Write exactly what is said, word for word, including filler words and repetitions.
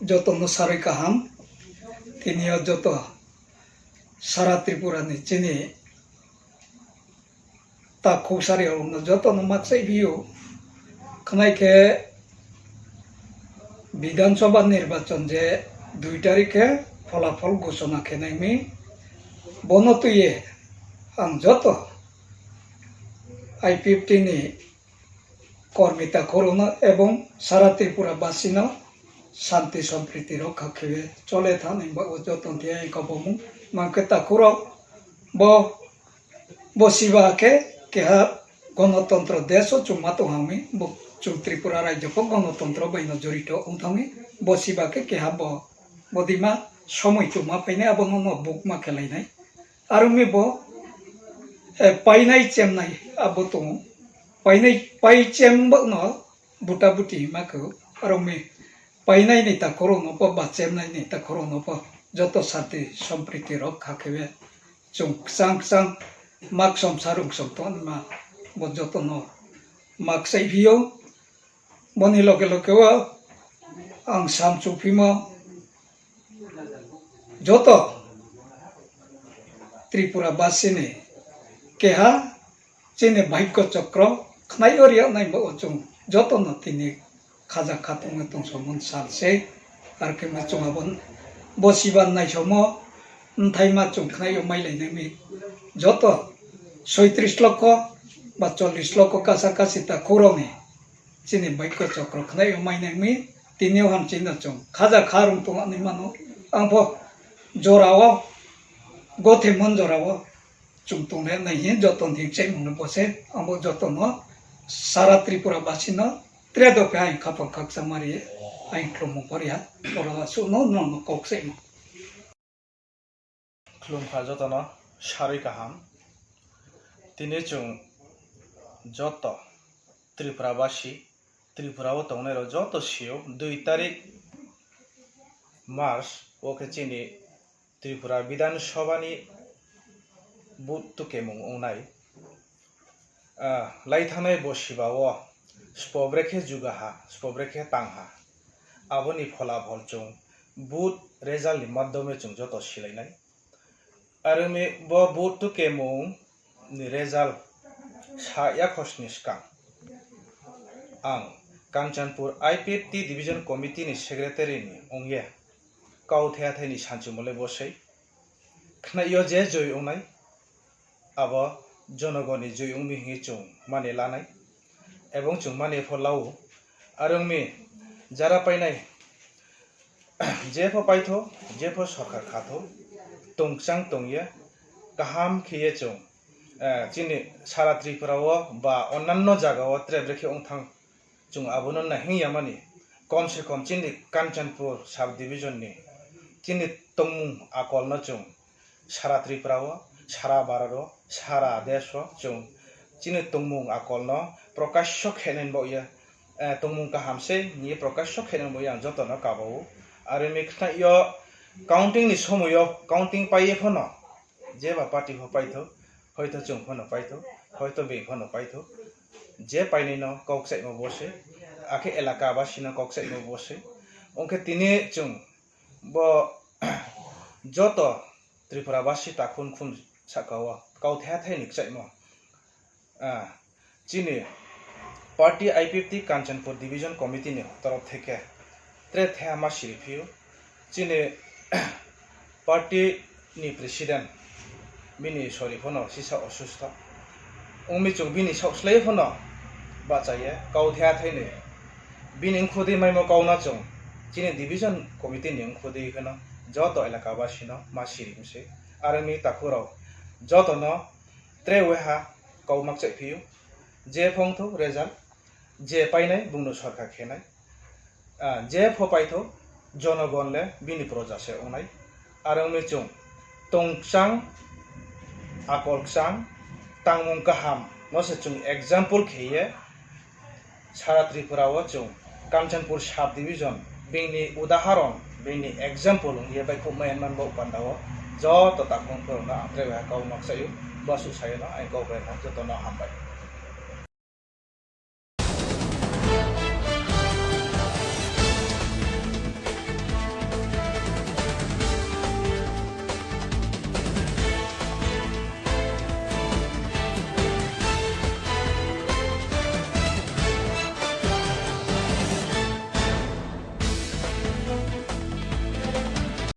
Joto no sarui kaham, tini yo joto sara Tripura ni chini takhuk sari rao no joto no makchaih phi ou. Khnai khe Bidhan Sabha nirbachon je dui tarik khe pholafol ghoshona khe nai mi, bo no tui ye ang joto I P F T ni kormi takhuk rao no ebong sara Tripura basi no santi sompriti rokha khe ye chole thanng nai baoh wo joto ni thing yo ang kabo mung. Mang khe takhuk rao, bo, bo siba khe keha gonotontro desh wo chung ma tong ha mi, bo chung Tripura rajyo pho gonotontro bai no jorito ong thanng mi, bo siba khe keha bo, bodei ma somoi chung ma phai nai, abo no no bukma khelai nai. Are ong mi bo, eh, painai chemnai abo tong ou. Painai, pai chem baoh no buta buti hima khe, are ong mi painai ni takhuk rao no pho, ba chemnai ni takhuk rao no pho, joto santi sompriti rokha khe ye chung kchang kchang maksom sarungsom tongnaima bo joto no makchaih phi ou. Bo ni loge loge wo ang samchuphimo joto Tripura basi ni keha chini bhaigyo chokro khnai yo ri yag nai bo wo chung joto no tini khaja kha tongmo tongsomo sal sei. Ar khe ma chung abo bo siba naisomo mthaima chung khnai yo mailai nai mi joto soitris lokho ba chollis lokho kasa kasi takhuk rao ni chini bhaigyo chokro khnai yo mai nai mi. Tini yo ham chini no chung khaja kha rung tong naima no ang pho jora wo gothemon jora wo chung tong le nai hing joto ni thing kchaihmung no bo se, ang bo joto no sara Tripura basi no tre dophe aing khaphang khakchangma ri ye aing khlumung pho ri ha, boro asuh no nrao no kau kchaihmung. Khlum kha joto no sarui kaham. Tini chung joto Tripura basi, Tripura wo tongnai rao joto si ou, dui tarik March wo khe chini Tripura Bidhan Sabha ni vote tukemung ong nai. Ah, lai thanngnai bo siba wo spo brekhe juga ha, spo brekhe tang ha, abo ni pholafol chung vote result ni madhyome chung joto silai nai. Are ong mi bo vote tukemung ni result sa yakhosni skang ang Kanchanpur I P F T Division Committee ni secretary ni ong ye kauthai athai ni sanchumo le bo sei. Khnai yo je joi ong nai, abo jonogon ni joi ong mi hing ye chung mani la nai, ebong chung mani pho la ou. Are ong mi jara painai, jepho paithou, jepho sorkar khathou, tongkchang tong ye, kaham khe ye chung, eh, chini sara Tripura wo ba onnanno zaga wo tre brekhe ong thanng, chung abo no naihing ya mani, kom se kom chini Kanchanpur sub division ni chini tongmung akol no chung sara Tripura wo, sara Bharat wo, sara desh wo chung chini tongmung akol no prokasho khe nai baoh ye, eh, tongmung kaham se hing ye prokasho khe nai baoh ye ang joto no kaba ou. Are ong mi khnai yo counting ni somoi yo counting pai ye pho no, jeba party pho paithou, hoito chung pho no paithou, hoito being pho no paithou, je painai no kau kchaihmo bo se, akhe elaka basi no kau kchaihmo bo se. Ong khe tini chung bo joto Tripura basi takhun khun sahka wo kauthai athai ni kchaihmo, ah, chini party I P F T Kanchanpur Division Committee ni torop theke tre thaiha ma siri phi ou. Chini party ni president bini sori pho no sisa osustho ong mi, chung bini saohslái pho no bahcha ye kauthai athai ni bini ongkhu dei maimo kau no chung chini division committee ni ongkhu dei khe no joto elaka basi no ma siri mi se. Are ong mi takhuk rao joto no tre waiha kau ma kchaih phi ou, je phongthou result, je painai bung no sorkar khe nai, ah, je pho paithou, jonogon le bini proja se ong nai. Are ong mi chung tongkchang, akol kchang, tangmung kaham no se chung example khe ye sara Tripura wo chung Kanchanpur sub division bini udaharon, bini example ong ye baihkhouh mai man baoh panda wo joto takhung pho rao no ang tre waiha kau ma kchaih ou, bo suh sa ye no aini kau bai no joto no hambai.